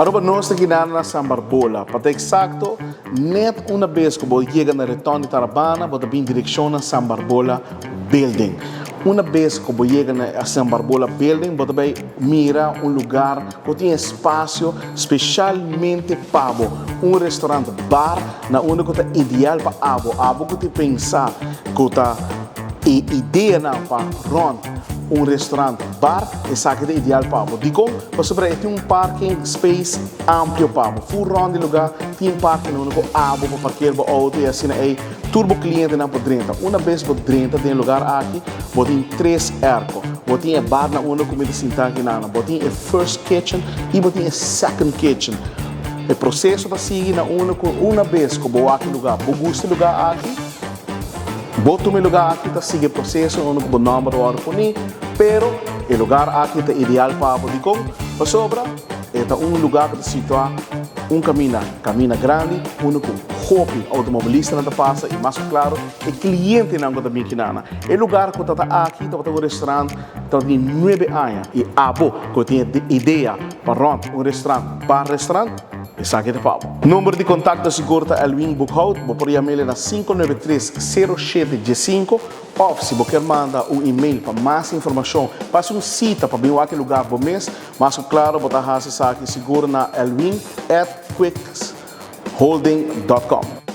Aruba nos ta kina na San Barbola. Pa ta exacto, net una bes cu bo yega na Reton di Tarabana, bo ta bin direccion na San Barbola Building. Una bes cu bo yega na San Barbola Building, bo ta bay mira un lugar cu tin espacio specialmente pa bo. Un restaurant bar na unda cu ta ideal pa abo. Abo cu tin pensa cu ta e ideanan pa rond un restaurant bar, esaki ta ideal pa bo. Dicon? Pasobra e tin un parking space amplio pa bo. Full rond di lugar tin parking na unda cu abo por parkeer bo auto y asina ey tur bo clientenan por drenta. Una bes bo drenta den e lugar aki, bo tin tres airco. Bo tin e bar na unda cu mi ta sinta aki nan. Bo tin e first kitchen y bo tin e second kitchen. E proceso ta sigui na unda cu una bes cu bo wak e lugar, bo gusta e lugar aki, Bo tuma e lugar aki ta sigui e proceso unda cu bo nomber ta wordo poni, pero e lugar aki ta ideal pa bo. Dicon? Pasobra e ta un lugar cu ta situa un camina, camina grandi, unda cu hopi automobilistanan ta pasa y mas cu claro e clientenan cu ta bin kinana. E lugar cu ta ta aki tabata un restaurant tabatin nuebe aña y abo cu tin e idea pa rond un restaurant, bar restaurant, Esaki ta pa bo. Number di kontakto sigur ta Elwin Boekhout. Bo por yam'el na 593 07 15 òf si bo kier manda un email pa mas informashon, pa hasi un sita pa bin wak e lugar bo mes, mas ku klaro bo ta hasi esaki sigur na elwin at quicksholding dot com.